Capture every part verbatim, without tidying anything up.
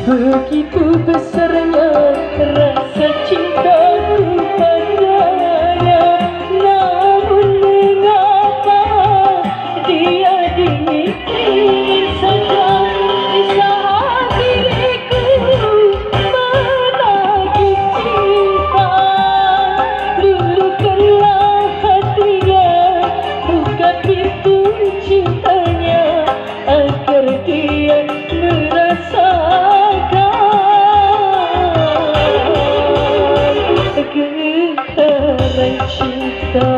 Begitu besarnya rasa cintaku padanya, namun mengapa dia dingin saja di saat diriku menagih cinta. Luluhkanlah hatinya, buka pintu cintanya, agar dia merasakan getaran cinta.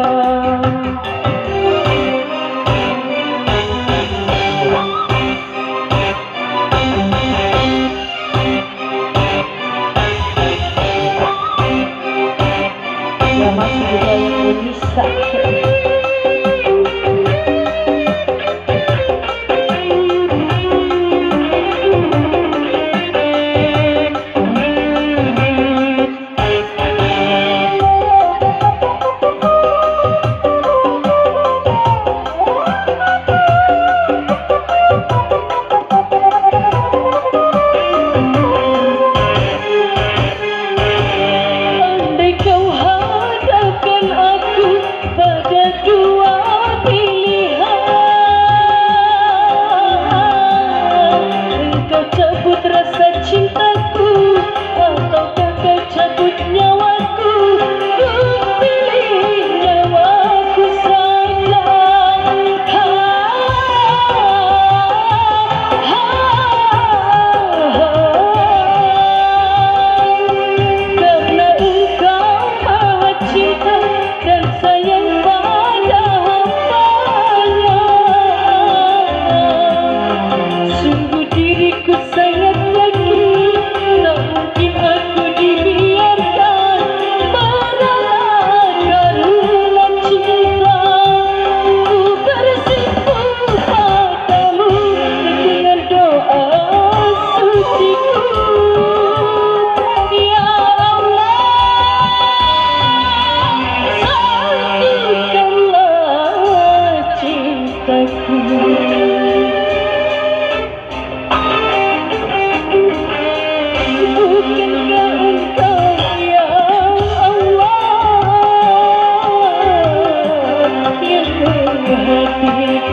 Ya, masih juga Indonesia. Andai kau hadapkan aku pada dua pilihan, engkau cabut rasa cintaku, ataukah kau cabut nyawaku, ku pilih nyawaku saja. Ha, ha, ha. Karena engkau maha cinta dan sayang pada hambanya. Sungguh diriku sangat yakin, tak mungkin aku dibiarkan merana karena cinta. Ku bersimpuh padamu dengan doa suciku. Ya Allah, satukanlah cintaku. Bukankah engkau, ya Allah, yang menghadirkan?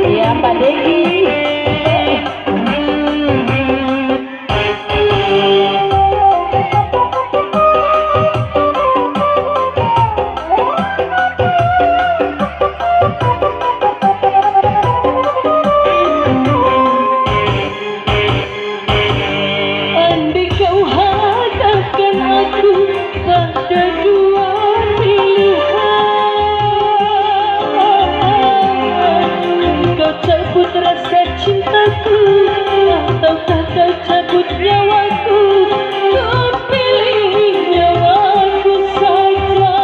Iya, Pak Deki. Andai kau hadapkan aku pada dua pilihan, kau cabut rasa cintaku, ataukah kau cabut nyawaku, ku pilih nyawaku saja.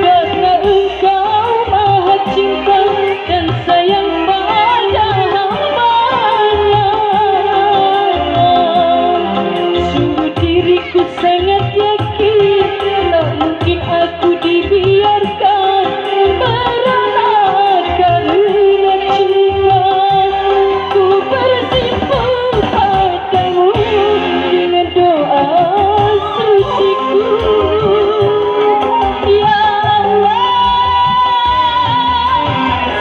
Karena engkau maha cinta dan sayang pada hambanya. Sungguh diriku sangat yakin, tak mungkin aku dibiarkan merana karena cinta. Ku bersimpuh padamu dengan doa suciku. Ya Allah,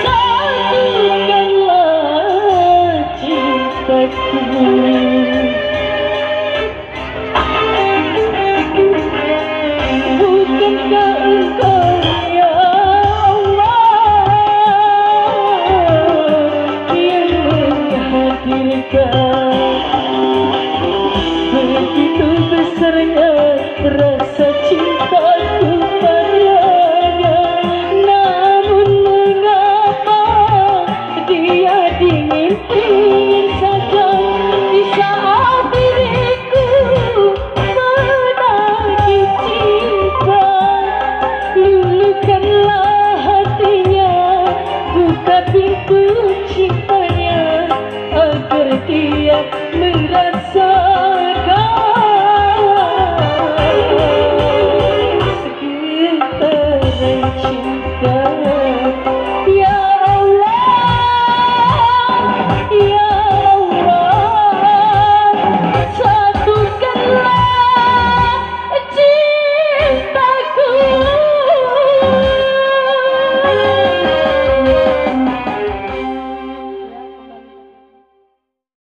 satukanlah cintaku. Bukankah engkau, ya Allah, yang menghadirkan? Begitu besarnya rasa